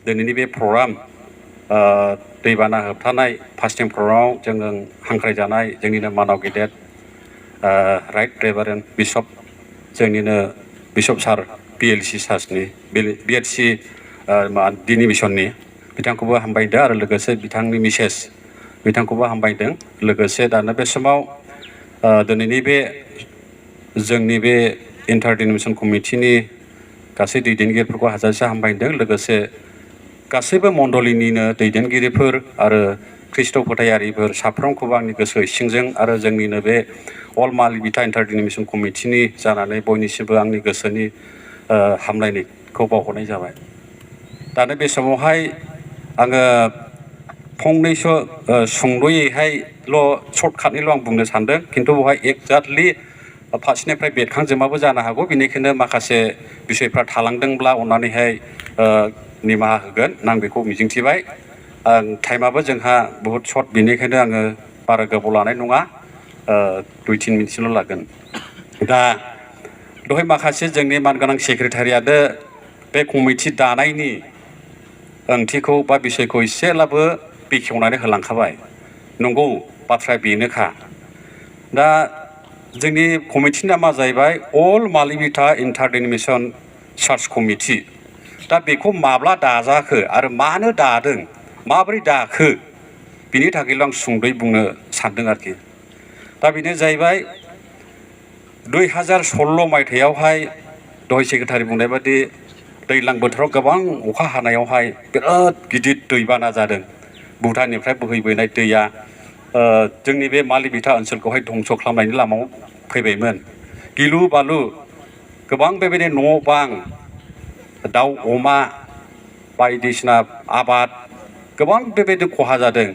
दिनैनि बे प्रग्राम दैबाना होबथानाय फास्टिं प्रग्रामाव जोङो हांख्रायजानाय जोंनिनो मानाव गेदेर राइट रेभारेन्ड बिशप जोंनिनो बिशप सार PLC चार्चनि BHC दिनि मिसननि बिथांखौबो हामबायदों आरो लोगोसे बिथांनि मिसेस बिथांखौबो हामबायदों लोगोसे दानो बे समाव दिनैनि बे जोंनि बे इन्टारडिनोमिनेसन कमिटिनि गासै दैदेनगिरिफोरखौ हाजासे हामबायदों लोगोसे गासैबो मण्डलिनिनो दैदेनगिरिफोर आरो ख्रिस्ट' फोथायारिफोर साफ्रोमखौबो आंनि गोसो इसिंजों आरो जोंनिनो बे अल मालिबिटा इन्टारडिनोमिनेसन कमिटिनि जानानै बयनिसिमबो आंनि गोसोनि हामलायनायखौ बावहरनाय जाबाय। दानो बे समावहाय आङो फंनैसो सुंद'यैहायल' सर्टकाटनिल' आं बुंनो सानदों खिन्थु बेवहाय एक्जाक्टलि फारसेनिफ्राय बेरखांजोबाबो जानो हागौ बेनिखायनो माखासे बिसयफ्रा थालांदोंब्ला अन्नानैहाय निमाहा होगोन आं बेखौ मिजिंथिबाय। टाइमाबो जोंहा बहुद सर्ट बेनिखायनो आङो बारा गोबाव लानाय नङा 2-3 मिनिटसोल' लागोन। दा दहाय माखासे जोंनि मानगोनां सेक्रेटारियानो बे कमिटि दानायनि ओंथिखौ बा बिसयखौ एसेब्लाबो बेखेवनानै होलांखाबाय नंगौ बाथ्राया बेनोखा। दा जोंनि कमिटिनि नामा जाहैबाय अल मालिबिटा इन्टारडिनोमिनेसन चार्च कमिटि। दा बेखौ माब्ला दाजाखो आरो मानो दादों माबोरै दाखो बिनि थाखायल' आं सुंद'यै बुंनो सानदों आरोखि। दा बेनो जाहैबाय 2016 मायथाइयावहाय दहाय सेक्रेटारि बुंनाय बादि दैज्लां बोथोराव गोबां अखा हानायावहाय बिराद गिदिर दैबाना जादों। भुटाननिफ्राय बोहैबोनाय दैया जोंनि बे मालिबिटा ओनसोलखौहाय धंस' खालामनायनि लामायाव फैबायमोन। गिलु बालु गोबां बेबायदि न' बां दाउ अमा बायदिसिना आबाद गोबां बेबायदि खहा जादों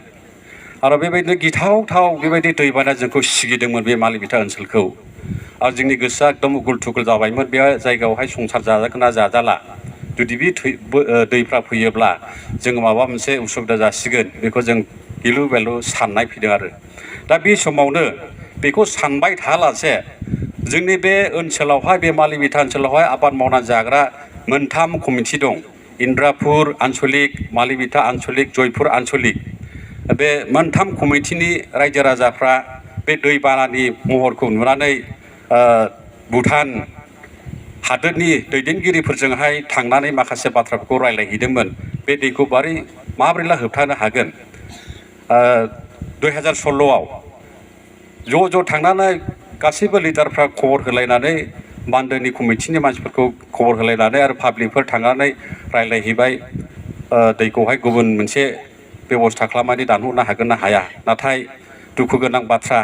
आरो बेबायदिनो गिथावथाव बेबायदि दैबाना जोंखौ सिगिदोंमोन बे मालिबिटा ओनसोलखौ। आरो जोंनि गोसोआ एकदम उगुल थुगुल जाबायमोन बे जायगायावहाय संसार जाजागोन ना जाजाला जुदि बे दैफ्रा फैयोब्ला जोङो माबा मोनसे उसुबिदा जासिगोन बेखौ जों गिलु बालु साननाय फैदों आरो। दा बे समावनो बेखौ सानबाय थायालासे जोंनि बे ओनसोलावहाय बे मालिबिटा ओनसोलावहाय आबाद मावनानै जाग्रा मोनथाम कमिटि दं। इन्द्रापुर आन्सलिक मालिबिटा आन्सलिक जयपुर आन्सलिक। बे मोनथाम कमिटिनि रायजो राजाफ्रा बे दैबानानि महरखौ नुनानै भुटान हादोरनि दैदेनगिरिफोरजोंहाय थांनानै माखासे बाथ्राफोरखौ रायलायहैदोंमोन बे दैखौ माबोरैला होबथानो हागोन। 2016आव ज' थांनानै गासैबो लिडारफ्रा खबर होलायनानै बान्दोनि कमिटिनि मानसिफोरखौ खबर होलायनानै आरो पाब्लिकफोर थांनानै रायलायहैबाय दैखौहाय गुबुन मोनसे बेबस्था खालामनानै दानहरनो हागोन ना हाया। नाथाय दुखु गोनां बाथ्रा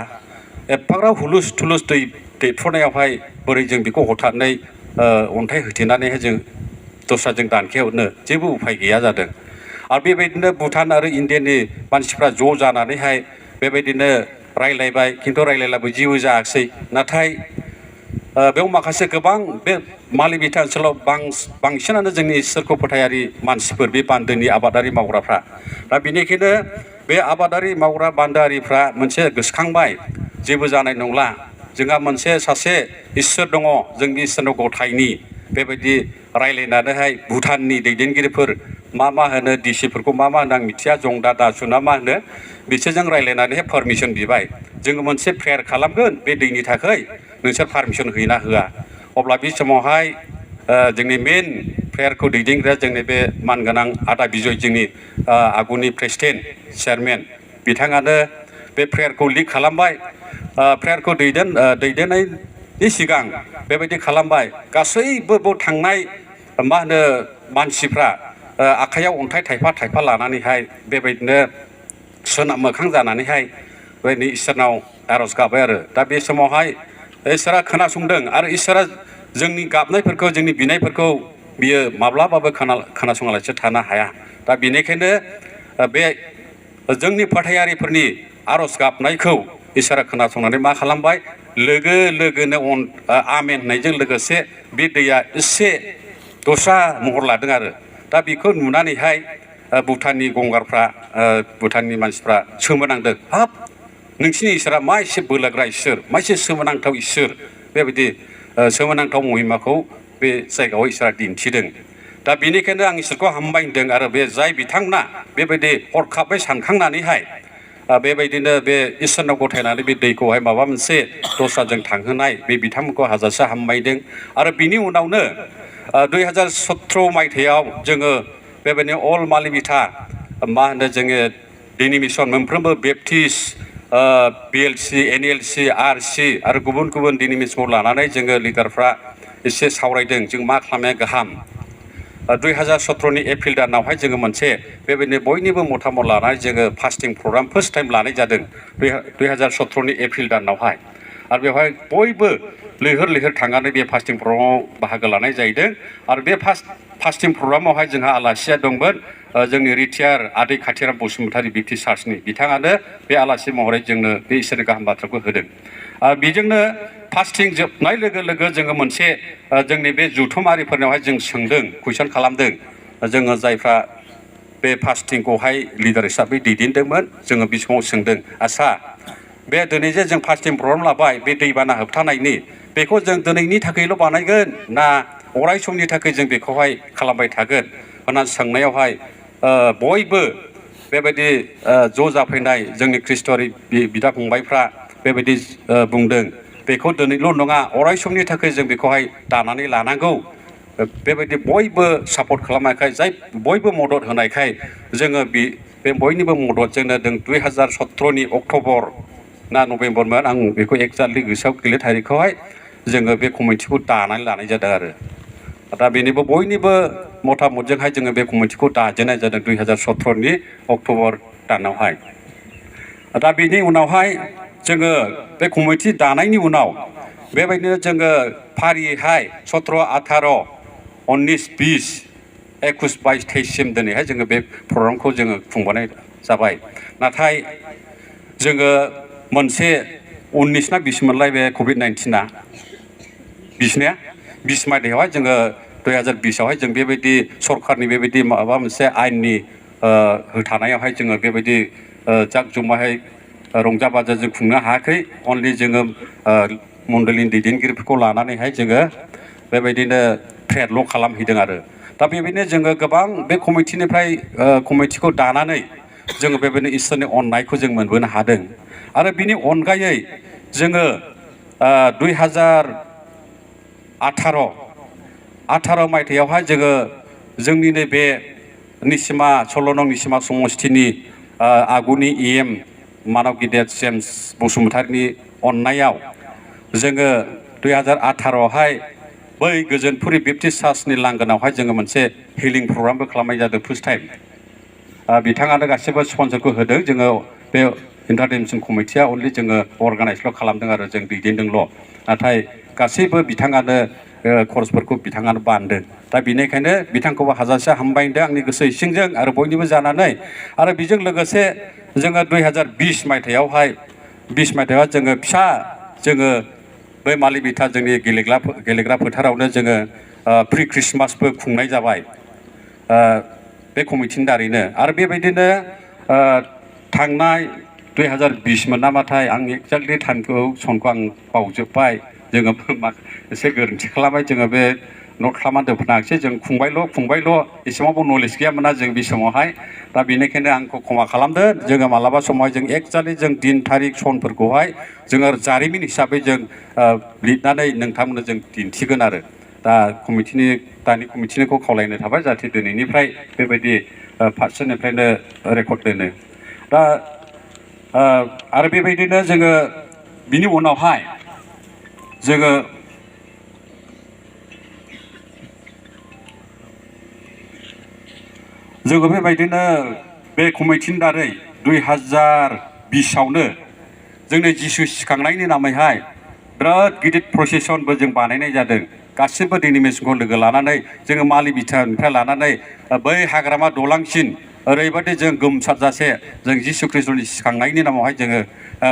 एफाग्राब हुलुस थुलुस दै देरफुनायावहाय बोरै जों बेखौ हथाथनै अन्थाइ होथेनानैहाय जों दस्राजों दानखेहरनो जेबो उफाय गैया जादों। आरो बेबायदिनो भुटान आरो इण्डियानि मानसिफ्रा ज' जानानैहाय बेबायदिनो रायलायबाय खिन्थु रायलायलाबो जेबो जायाखिसै। नाथाय बेयाव माखासे गोबां बे मालिबिटा ओनसोलाव बांसिनानो जोंनि इसोरखौ फोथायारि मानसिफोर बे बान्दोनि आबादारि मावग्राफ्रा। दा बेनिखायनो बे आबादारि मावग्रा बान्दोआरिफ्रा मोनसे गोसोखांबाय जेबो जानाय नंला जोंहा मोनसे सासे इसोर दङ जोंनि इसोरनाव गथायनि बेबायदि रायलायनानैहाय भुटाननि दैदेनगिरिफोर मा होनो डिसिफोरखौ मा होनो आं मिथिया जंदा दासु ना मा होनो बिसोरजों रायलायनानैहाय पारमिसन बिबाय जोङो मोनसे प्रेयार खालामगोन बे दैनि थाखाय नोंसोर पारमिसन होयोना होआ। अब्ला बे समावहाय जोंनि मेन प्रेयारखौ दैदेनग्राया जोंनि बे मानगोनां आदा बिजय जोंनि आगुनि प्रेसिडेन्ट चेयारमेन बिथाङानो बे प्रेयारखौ लिड खालामबाय। प्रेयारखौ दैदेननायनि सिगां बेबायदि खालामबाय गासैबो बाव थांनाय मा होनो मानसिफ्रा आखाइयाव अन्थाइ थायफा लानानैहाय बेबायदिनो सोनाब मोखां जानानैहाय बेबायदिनो इसोरनाव आर'ज गाबबाय आरो। दा बे समावहाय इसोरा खोनासंदों आरो इसोरा जोंनि गाबनायफोरखौ जोंनि बिनायफोरखौ बियो माब्लाबाबो खोनासङालासे थानो हाया। दा बेनिखायनो बे जोंनि फोथायारिफोरनि आर'ज गाबनायखौ इसोरा खोनासंनानै मा खालामबाय लोगो लोगोनो आमेन होननायजों लोगोसे बे दैया एसे दस्रा महर लादों आरो। दा बेखौ नुनानैहाय भुटाननि गंगारफ्रा भुटाननि मानसिफ्रा सोमोनांदों हाब नोंसिनि इसोरा मा एसे बोलोग्रा इसोर मा एसे सोमोनांथाव इसोर बेबायदि सोमोनांथाव महिमाखौ बे जायगायाव इसोरा दिन्थिदों। दा बेनिखायनो आं इसोरखौ हामबाय होनदों आरो बे जाय बिथांमोना बेबायदि हरखाबै सानखांनानैहाय बेबायदिनो बे इसोरनाव गथायनानै बे दैखौहाय माबा मोनसे दस्राजों थांहोनाय बे बिथांमोनखौ हाजासे हामबायदों आरो बिनि उनावनो 2017 मायथाइयाव जोङो बेबायदिनो अल मालिबिथा मा होनो जोङो डिनिमिसन मोनफ्रोमबो बेप्टिस्ट बिएलसि एनएलसि आरसि आरो गुबुन गुबुन डिनिमिसनखौ लानानै जोङो लिडारफ्रा एसे सावरायदों जों मा खालामनाया गाहाम 2017 एप्रिल दानावहाय जोङो मोनसे बेबायदिनो बयनिबो मतामत लानानै जोङो फास्टिं प्रग्राम फार्स्ट टाइम लानाय जादों 2017 एप्रिल दानावहाय आरो बेवहाय बयबो लैहोर लैहोर थांनानै बे फास्टिं प्रग्रामाव बाहागो लानाय जाहैदों आरो बे फास्टिं प्रग्रामावहाय जोंहा आलासिया दंमोन जोंनि रिटायार आदै खाथिराम बसुमतारी बिटि चार्चनि बिथाङानो बे आलासि महरै जोंनो बे इसोरनि गाहाम बाथ्राखौ होदों बेजोंनो फास्टिं जोबनाय लोगो लोगो जोङो मोनसे जोंनि बे जुथुमारिफोरनावहाय जों सोंदों कुइसन खालामदों जोङो जायफ्रा बे फास्टिंखौहाय लिडार हिसाबै दैदेनदोंमोन जोङो बे समाव सोंदों आच्छा बे दिनै जे जों फास्टिं प्रग्राम लाबाय बे दैबाना होबथानायनि बेखौ जों दिनैनि थाखायल' बानायगोन ना अराय समनि थाखाय जों बेखौहाय खालामबाय थागोन होनना सोंनायावहाय बयबो बेबायदि ज' जाफैनाय जोंनि ख्रिस्ट'आरि बिदा फंबायफ्रा बेबायदि बुंदों बेखौ दिनैल' नङा अराय समनि थाखाय जों बेखौहाय दानानै लानांगौ बेबायदि बयबो सापर्ट खालामनायखाय जाय बयबो मदद होनायखाय जोङो बे बयनिबो मददजोंनो जों 2017 अक्ट'बर ना नभेम्बरमोन आं बेखौ एक्जाक्टलि गोसोआव गैला थारिखखौहाय जोङो बे कमिटिखौ दानानै लानाय जादों आरो दा बेनिबो बयनिबो मतामतजोंहाय जोङो बे कमिटिखौ दाजेननाय जादों 2017 अक्ट'बर दानावहाय दा बेनि उनावहाय जोङो बे कमिटि दानायनि उनाव बेबायदिनो जोङो फारियैहाय 17, 18, 19, 20, 21, 22, 23सिम दिनैहाय जोङो बे प्रग्रामखौ जोङो खुंबोनाय जाबाय नाथाय जोङो मोनसे 19 ना 20 मोनलाय बे कभिड-19 आ 20 ने 20 मायथाइयावहाय जोङो 2020आवहाय जों बेबायदि सरखारनि बेबायदि माबा मोनसे आयेननि होथानायावहाय जोङो बेबायदि जाक जुमाहाय रंजा बाजा जों खुंनो हायाखै अनलि जोङो मण्डलिनि दैदेनगिरिफोरखौ लानानैहाय जोङो बेबायदिनो प्रेयारल' खालामहैदों आरो दा बेबायदिनो जोङो गोबां बे कमिटिनिफ्राय कमिटिखौ दानानै जोङो बेबायदिनो इसोरनि अननायखौ जों मोनबोनो हादों आरो बिनि अनगायै जोङो 2018 मायथाइयावहाय जोङो जोंनिनो बे निसिमा 16 नं निसिमा समस्तिनि आगुनि EM मानव गिदेर जेम्स बसुमतारीनि अननायाव जोङो 2018आवहाय बै गोजोनपुरि बेप्टिस्ट चार्चनि लांगोनावहाय जोङो मोनसे हिलिं प्रग्रामबो खालामनाय जादों फार्स्ट टाइम बिथाङानो गासिबो स्पन्सरखौ होदों जोङो बे इन्टारडिमसन कमिटिया अनलि जोङो अर्गानाइजल' खालामदों आरो जों दैदेनदोंल' नाथाय गासैबो बिथाङानो खरसफोरखौ बिथाङानो बानदों दा बेनिखायनो बिथांखौबो हाजासे हामबाय होनदों आंनि गोसो इसिंजों आरो बयनिबो जानानै आरो बेजों लोगोसे जोङो 2020 मायथाइयावहाय 20 मायथाइयाव जोङो फिसा जोङो बै मालिबिथा जोंनि गेलेग्रा फोथारावनो जोङो प्रि ख्रिस्टमासबो खुंनाय जाबाय बे कमिटिनि दारैनो आरो बेबायदिनो थांनाय 2020 मोन नामाथाय आं एक्जाक्टलि टाइमखौ सनखौ आं बावजोब्बाय जोङो एसे गोरोन्थि खालामबाय जोङो बे नट खालामना दोनफिनाखिसै जों खुंबायल' एसेबांबो नलेज गैयामोन ना जों बे समावहाय दा बेनिखायनो आंखौ क्षमा खालामदो जोङो मालाबा समावहाय जों एक्जाक्टलि जों दिन थारिख सनफोरखौहाय जोङो जारिमिन हिसाबै जों लिरनानै नोंथांमोननो जों दिन्थिगोन आरो दा दानि कमिटिनिखौ खावलायनो थाबाय जाहाथे दिनैनिफ्राय बेबायदि फारसेनिफ्रायनो रेकर्ड दोनो दा आरो बेबायदिनो जोङो बिनि उनावहाय जोङो बेबायदिनो बे कमिटिनि दारै 2020आवनो जोंनि जिसु सिखांनायनि नामैहाय बिराद गिदिर प्रसेसनबो जों बानायनाय जादों गासिबो डिनिमिसनखौ लोगो लानानै जोङो मालिबिथानिफ्राय लानानै बै हाग्रामा दलांसिम ओरैबायदि जों गोमसारजासे जों जिसु ख्रिस्ट'नि सिखांनायनि नामावहाय जोङो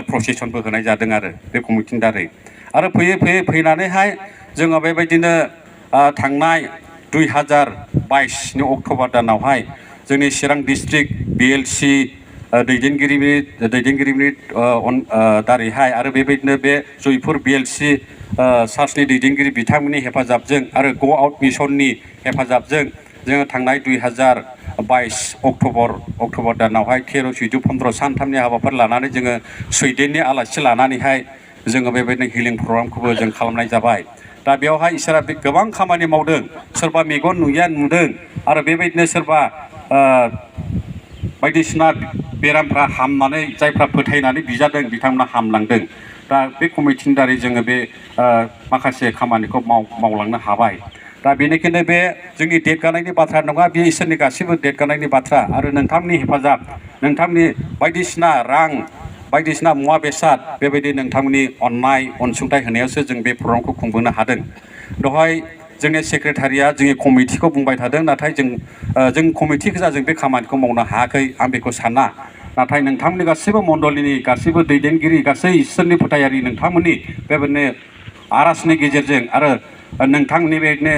प्रसेसनबो होनाय जादों आरो बे कमिटिनि दारै आरो फैयै फैनानैहाय जोङो बेबायदिनो थांनाय 2022 अक्ट'बर दानावहाय जोंनि चिरां डिस्ट्रिक्ट BLC दैदेनगिरिनि दारैहाय आरो बेबायदिनो बे जयपुर BLC चार्चनि दैदेनगिरि बिथांमोननि हेफाजाबजों आरो ग' आउट मिसननि हेफाजाबजों जोङो थांनाय 2022 अक्ट'बर दानावहाय 13, 14, 15 सानथामनि हाबाफारि लानानै जोङो सुइडेननि आलासि लानानैहाय जोङो बेबायदिनो हिलिं प्रग्रामखौबो जों खालामनाय जाबाय। दा बेवहाय इसोरा गोबां खामानि मावदों, सोरबा मेगन नुयैया नुदों आरो बेबायदिनो सोरबा बायदिसिना बेरामफ्रा हामनानै जायफ्रा फोथायनानै बिजादों बिथांमोना हामलांदों। दा बे कमिटिनि दारै जोङो बे माखासे खामानिखौ मावलांनो हाबाय। दा बेनिखायनो बे जोंनि देरगानायनि बाथ्रा नङा, बे इसोरनि गासैबो देरगानायनि बाथ्रा आरो नोंथांनि हेफाजाब, नोंथांनि बायदिसिना रां, बायदिसिना मुवा बेसाद बेबायदि नोंथांमोननि अननाय अनसुंथाइ होनायावसो जों बे प्रग्रामखौ खुंबोनो हादों। दहाय जोंनि सेक्रेटारिया जोंनि कमिटिखौ बुंबाय थादों, नाथाय जों कमिटि गोजा जों बे खामानिखौ मावनो हायाखै आं बेखौ साना। नाथाय नोंथांमोननि गासैबो मण्डलिनि गासैबो दैदेनगिरि, गासै इसोरनि फोथायारि नोंथांमोननि बेबायदिनो आर'जनि गेजेरजों आरो नोंथांमोननि बेबायदिनो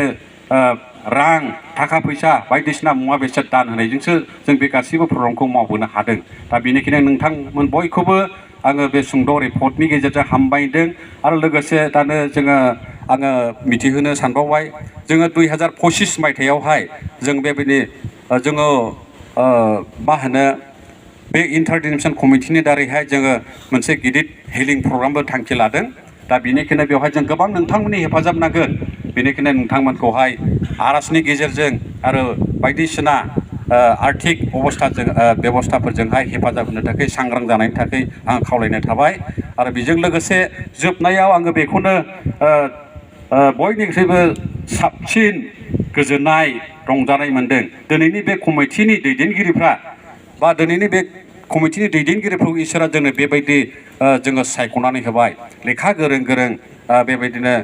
रां थाखा फैसा बायदिसिना मुवा बेसाद दान होनायजोंसो जों बे गासैबो प्रग्रामखौ मावबोनो हादों। दा बेनिखायनो नोंथांमोन बयखौबो आङो बे सुंद' रिपर्टनि गेजेरजों हामबायदों आरो लोगोसे दानो आङो मिथिहोनो सानबावबाय, जोङो 2025 मायथाइयावहाय जों बेबायदि जोङो मा होनो बे इन्टारडिनेसन कमिटिनि दारैहाय जोङो मोनसे गिदिर हिलिं प्रग्रामबो थांखि लादों। दा बेनिखायनो बेवहाय जों गोबां नोंथांमोननि हेफाजाब नांगोन। बेनिखायनो नोंथांमोनखौहाय आर'जनि गेजेरजों आरो बायदिसिना आर्थिक बेबस्थाफोरजोंहाय हेफाजाब होनो थाखाय सांग्रां जानायनि थाखाय आं खावलायनाय थाबाय। आरो बेजों लोगोसे जोबनायाव आङो बेखौनो बयनिख्रुइबो साबसिन गोजोननाय रंजानाय मोनदों। दिनैनि बे कमिटिनि दैदेनगिरिफ्रा बा दिनैनि बे कमिटिनि दैदेनगिरिफोरखौ इसोरा जोंनो बेबायदि जोङो सायख'नानै होबाय। लेखा गोरों बेबायदिनो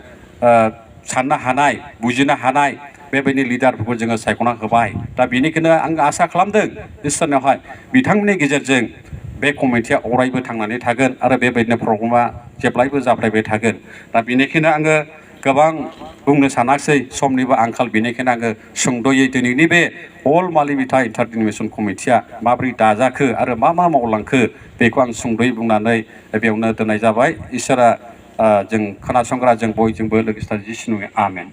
साननो हानाय, बुजिनो हानाय बेबायदि लिडारफोरखौ जोङो सायख'ना होबाय। दा बेनिखायनो आं आसा खालामदों इसोरनावहाय बिथांमोननि गेजेरजों बे कमिटिया अरायबो थांनानै थागोन आरो बेबायदिनो प्रग्रामा जेब्लायबो जाफ्लेबाय थागोन। दा बेनिखायनो आङो गोबां बुंनो सानाखिसै, समनिबो आंखाल। बेनिखायनो आङो सुंद'यै दिनैनि बे अल मालिबिथा इन्टारडिनेसन कमिटिया माबोरै दाजाखो आरो मा मावलांखो बेखौ आं सुंद'यै बुंनानै बेयावनो दोननाय जाबाय। इसोरा जों खोनासंग्रा जों बयजोंबो लोगोसे जिसुनि आमेन।